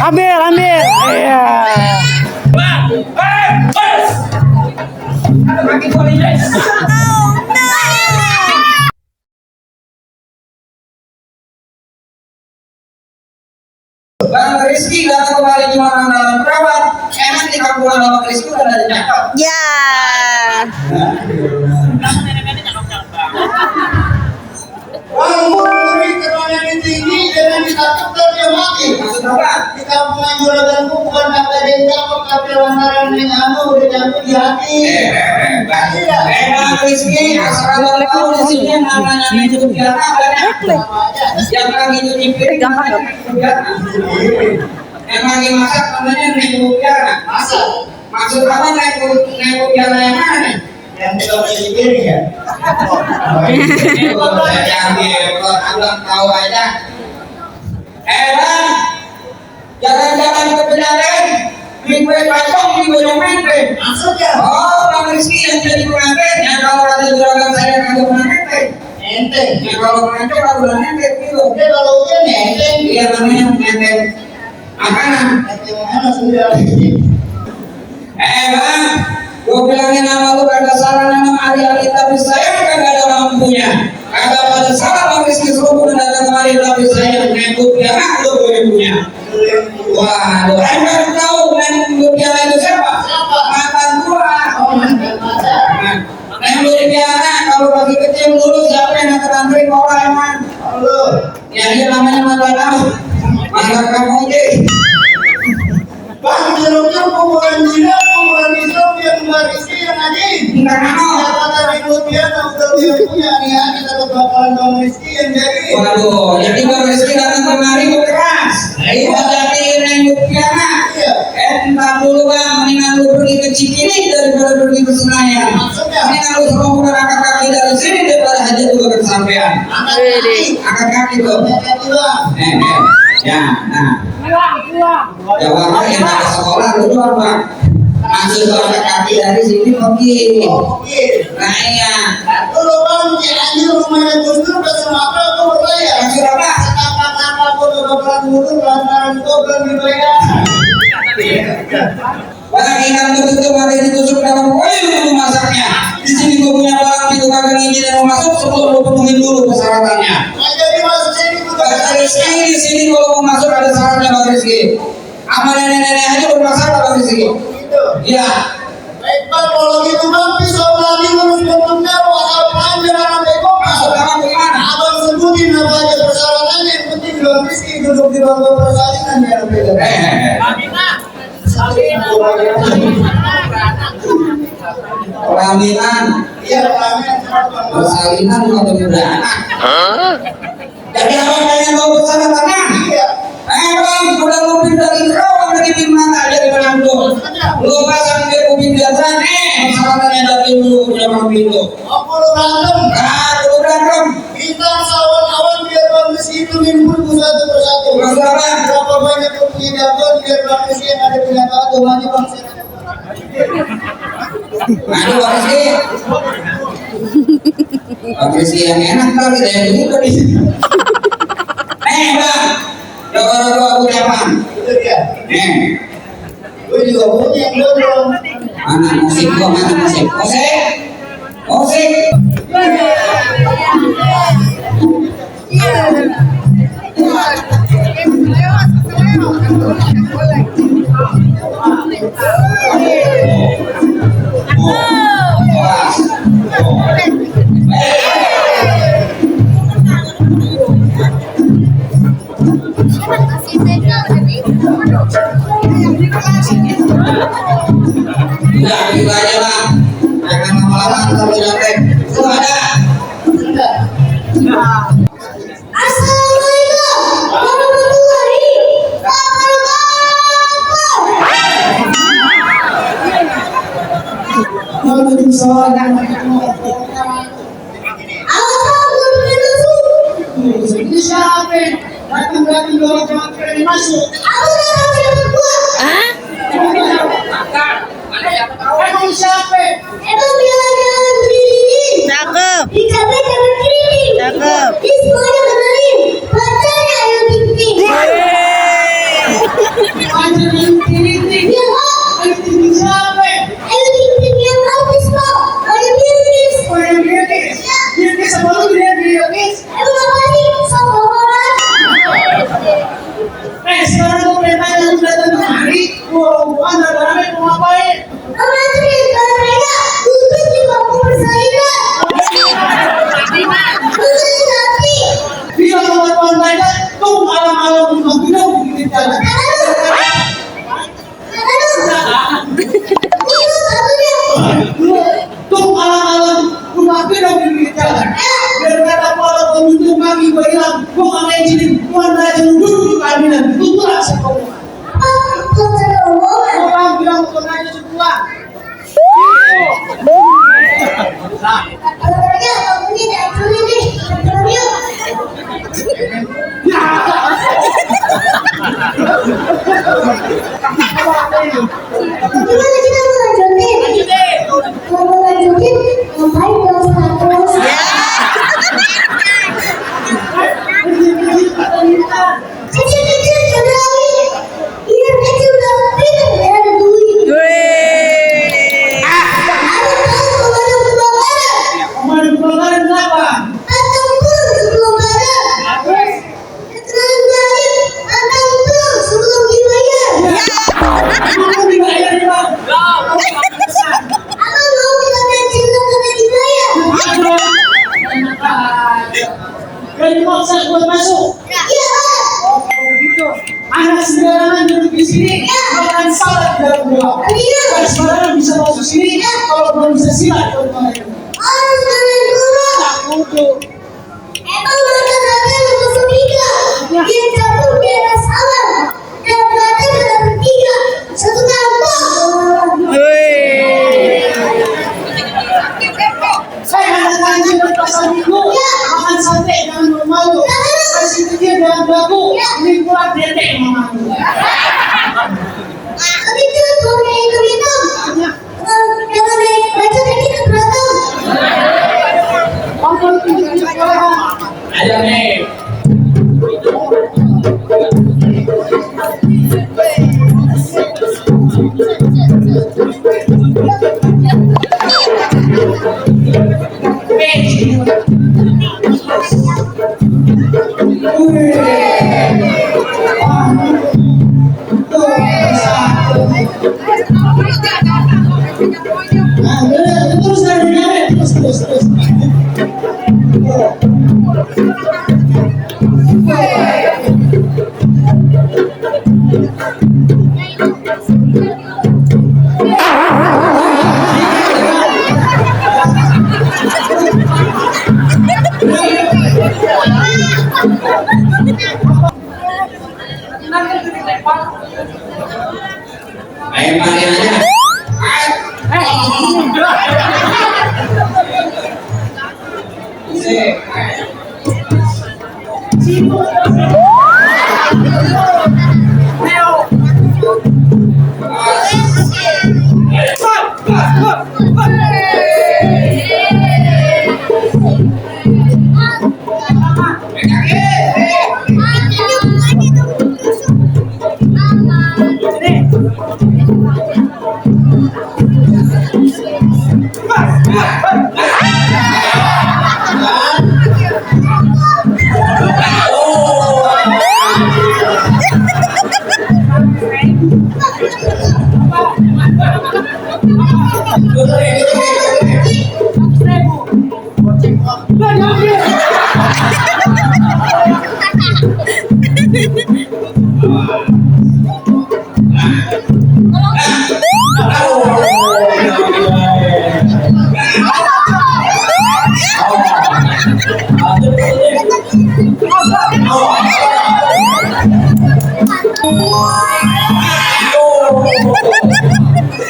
Ambil, ambil. Iya. Bang Rizky datang kembali cuma dalam perawat. Emang di kampung Bang Rizky udah ada cakep. Ya. Murid keturunan yang tinggi dengan ditangkap dan dia mati. Maksud apa? Di kampungan juraganku bukan kata dia cakep tapi lantaran dengan udah jatuh di hati. Bang Rizky asal kalian tahu di sini yang namanya itu biara banyak. Yang lagi nyuci piring Gampang dong. yang lagi masak namanya nego biara. Masak Maksud apa nego biara yang mana nih? yang tidak menjadi piring ya. Abang tahu aja. Bang, jalan-jalan ke Pejaten, minggu pacong, minggu nyomete. Maksudnya Oh, Bang Rizky yang jadi pengantin, yang kalau ada juragan saya kagak pengantin. ente. Yang kalau pengantin kagak pengantin gitu. Dia kalau hujan ya ente. Iya namanya pengantin makanan. Ente mana sudah. Bang, gua bilangin nama lu kagak salah nama Ali tapi saya kagak ada lampunya. Kagak pada salah Bang Rizky Serubung datang kemari tapi saya ngikut dia lu gue punya. Wah, lu kan tahu ngikut dia itu siapa? Mantan gua. Yang dari piara kalau lagi kecil dulu siapa yang nganterin orang emang? Ya dia namanya mantan kamu aja. Bang, jeruknya kuburan jinak, kuburan Islam yang Rizky yang aja. Enggak mau. Kata ribut dia, udah dia punya nih, tetap bakalan Bang Rizky yang jadi. Waduh, jadi Bang Rizky datang kemari keras. Ayo jadi nengok piara. Entar dulu Bang, mendingan lu pergi ke Cikini daripada pergi ke Senayan. Mendingan lu sama angkat kaki dari sini daripada aja juga kesampean. Angkat kaki tuh. Ya, nah. Ya Bang, yang ada sekolah lu doang Bang. Masuk angkat kaki dari sini pergi. Nah iya. Dulu Bang, anjir rumahnya Gus Dur udah semata aku berbayar. Maksud apa? Kakak-kakak aku udah bakalan mundur lantaran itu belum dibayar. Barang ikan betul-betul ada ditusuk dalam koin untuk masaknya. Di sini gue punya barang itu kagak ngizinin mau masuk sebelum lu penuhin dulu persyaratannya. Nah jadi masuk sini juga. Bang Rizky di sini kalau mau masuk ada syaratnya Bang Rizky. Sama nenek-nenek aja bermasalah Bang Rizky. Gitu. Iya. Baik Bang, kalau gitu Bang, pisau lagi ngurus bentuknya, wakal panjang anak bego. Masuk dalam bagaimana? Abang sebutin apa aja persyaratannya, yang penting Bang Rizky duduk di bangku persalinan ya beda. Pelaminan. Iya, pelaminan. Persalinan atau beranak. Jadi abang pengen bawa persyaratannya? Iya. Bang, udah lu pindah dari Kerawang lagi di mana jadi penanggung. Lu pasang dia kuping biasa persyaratannya dari dulu jangan pintu. Aku lu random. Lu berantem. Bintang sawan-awan biar Bang Rizky itu nimbul satu persatu. Maksud apa? Berapa banyak yang punya jagoan biar Bang Rizky yang ada punya tahu maju Bang Rizky. Maju Bang Rizky. Bang Rizky yang enak kali saya juga di sini. Bang, coba aku nyaman. Itu dia. Gue juga punya yang dong. Mana musik gua, mana musik? Musik. Udah, gitu aja Bang. Jangan lama-lama sampai nyampe. Itu ada. Assalamualaikum warahmatullahi soalnya ini siapa? Datang dorong masuk. Hah? Emang siapa? Cakep. Cakep. Ada yang kiri. Ini siapa? Oh yang biogis. Biogis sebelum dia biogis. Sekarang gue pengen tanya lu datang kemari. Wow, anda rame mau ngapain? Bisa kawan-kawan mereka tuh malam-malam minum di jalan. Tuh malam-malam rumah minum di jalan. Biar kata para pengunjung kami bilang, gua nggak izinin, gua nggak duduk di kabinet. Tunggu lah sekolah. Orang bilang untuk aja semua. Kemarin kebakaran kenapa? Kamu dibayar ya bang? Gak dipaksa buat masuk. Oh kalau gitu, anak sembarangan duduk di sini, makan salad di dalam gua. Gak sembarangan bisa masuk sini, kalau belum bisa silat kalau kemarin. Tak kudu. Saya anak anjing di pasar minggu, makan sate jangan malu. Kasih kecil dan baku, ini buat dedek mamaku. Pangkal tinggi di bawah. Ayo nih. Terus dari mana? Terus. Ayo makan aja.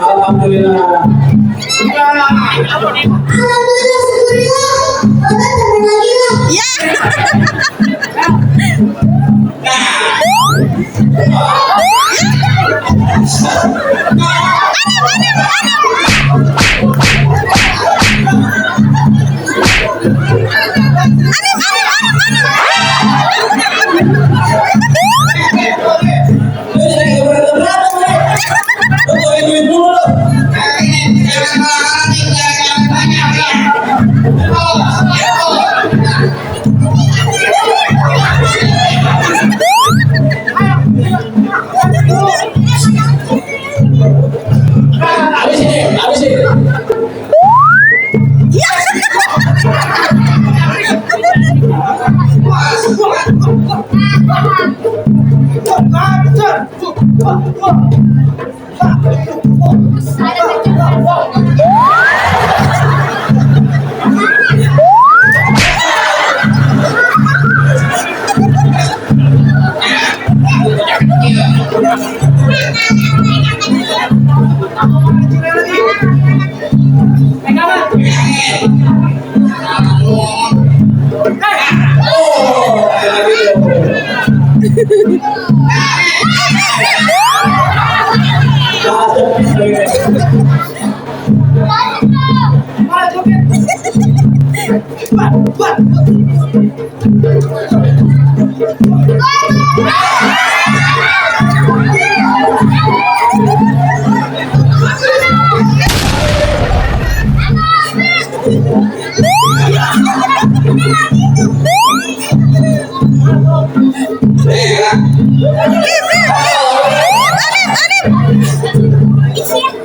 Alhamdulillah.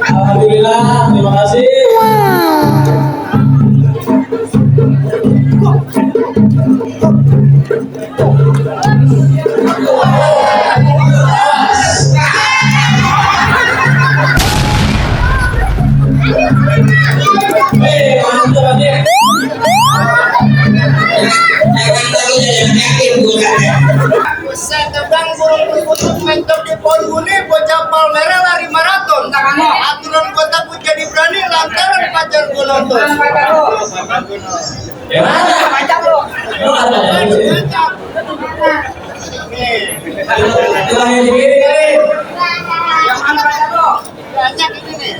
Alhamdulillah, terima kasih. Saya tebang burung putut mentok di pohon guni, bocah palmera lari maraton. Aturan kota pun jadi berani lantaran pacar gue nonton. Pacar lo. Yang mana pacar lo? Banyak ini nih.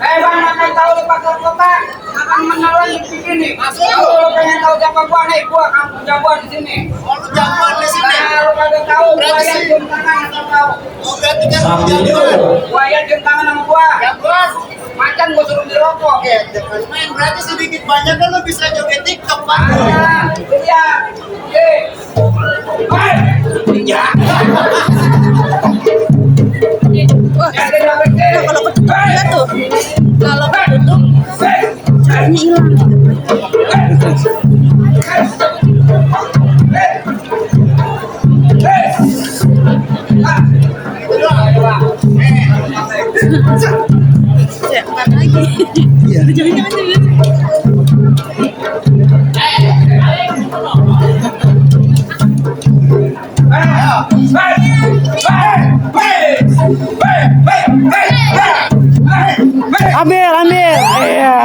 Bang, makan tahu di pasar kota, akan menawan di sini. Kalau lo pengen tahu siapa gua nih, gua kamu jagoan di sini. Oh, lu jagoan di sini. Nah, lu kagak tahu, gua yang cium tangan atau tahu. Oh, berarti kan lu jagoan. Gua yang cium tangan sama gua. Jagoan. Macan gua suruh dirokok. Oke, jangan main. Berarti sedikit banyak kan lu bisa joget TikTok, Pak. Ah, iya. Hai. Iya. Kalau ketutup enggak tuh? Kalau ketutup caranya hilang. Jangan lagi. Jangan. Ambil, ambil. Iya.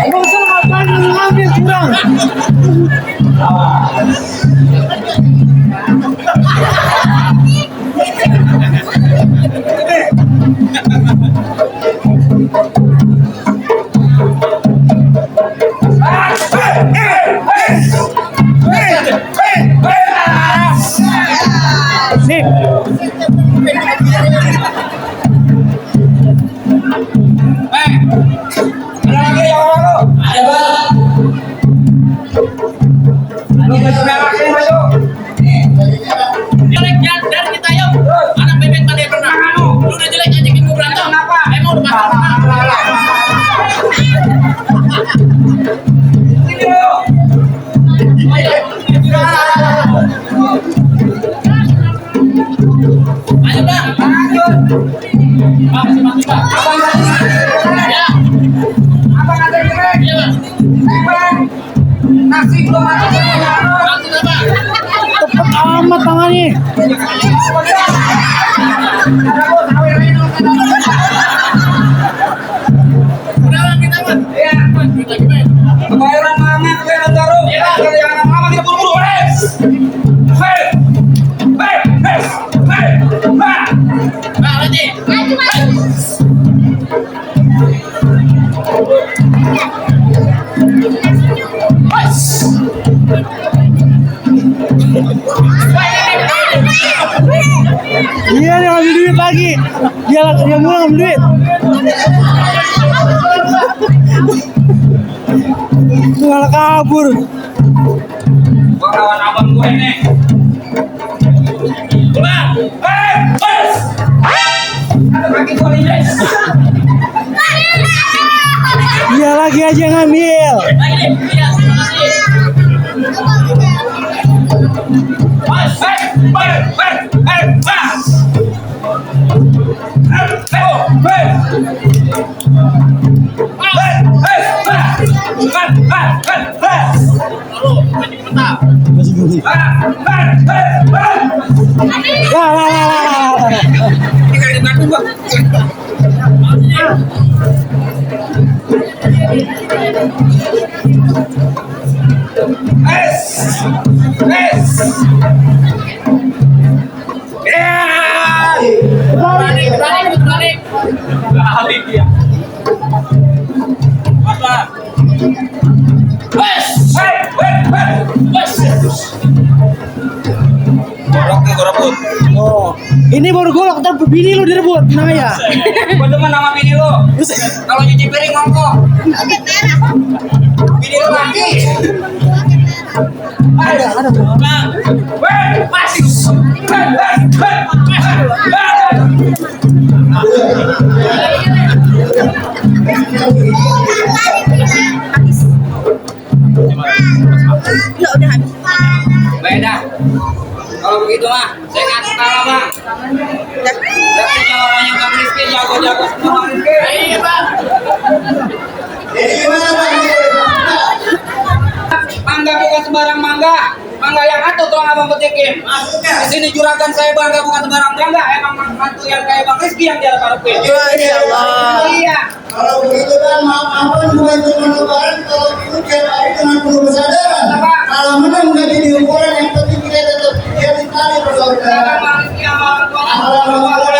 Nggak usah ngapain lu ngambil kurang. Nih. Ada lagi yang orang lu? Ada bang. Lu baju merah sini baju. Jelek dari kita yuk. Anak bebek tadi pernah. Lu udah jelek ajakin gue berantem. Kenapa? Emang udah pasang. Sini lu. Ayo bang. Lanjut. Bang, masih bang. Abang ada Ya. Abang ada jelek. Iya bang. Bang. Nasi belum ada. nih. Udah lah kita mah. Iya. Duit lagi men. Kebayaran mama kebayaran baru. Iya. Jangan lama-lama kita buru-buru. Hei. Hei. Hei. Hei. Hei. Nah, lagi. Dia yang ngambil duit lagi. Dia mulai ngambil duit. Malah kabur. Gua kawan abang gue nih. Pulang. Hei. Hei. Ada kaki gua nih, guys. Dia lagi aja ngambil. Lagi nih. Iya, terima kasih. Mas. Hei. Hei. Hei. Hei. Mas. Hei. Hei. Hei. Hei. Hei. Lalu, anjing mentah. Masih bunyi. Lah. Ini kayak di Bandung, Bang. Balik. Balik dia. Apa? Wes. Wes. Goroknya gue rebut. Oh, ini baru golok, ntar bini lu direbut, tenang aja. Gue demen sama bini lu. Kalau nyuci piring ngongkong. Bini lu lagi. Ada. Bang. Masih. Enggak, udah habis. Beda. Kalau begitu mah, saya ngaku kalah, Bang. Lihat orang yang Bang Rizky jago-jago semua Bang Rizky. Iya, Bang. Jadi gimana Bang? Mangga bukan sembarang mangga. Mangga yang atuh tuh abang petikin. Maksudnya? Di sini juragan saya bangga bukan sembarang mangga. Emang mantu yang kayak Bang Rizky yang dia karepin. Masya Allah. Iya. Kalau begitu kan maaf abang bukan cuma lebaran, kalau itu tiap hari dengan penuh kesadaran. Apa? Kalau menang nggak jadi ukuran, yang penting kita tetap jadi tali Karena persaudaraan. Bang Rizky sama orang tua. Kalau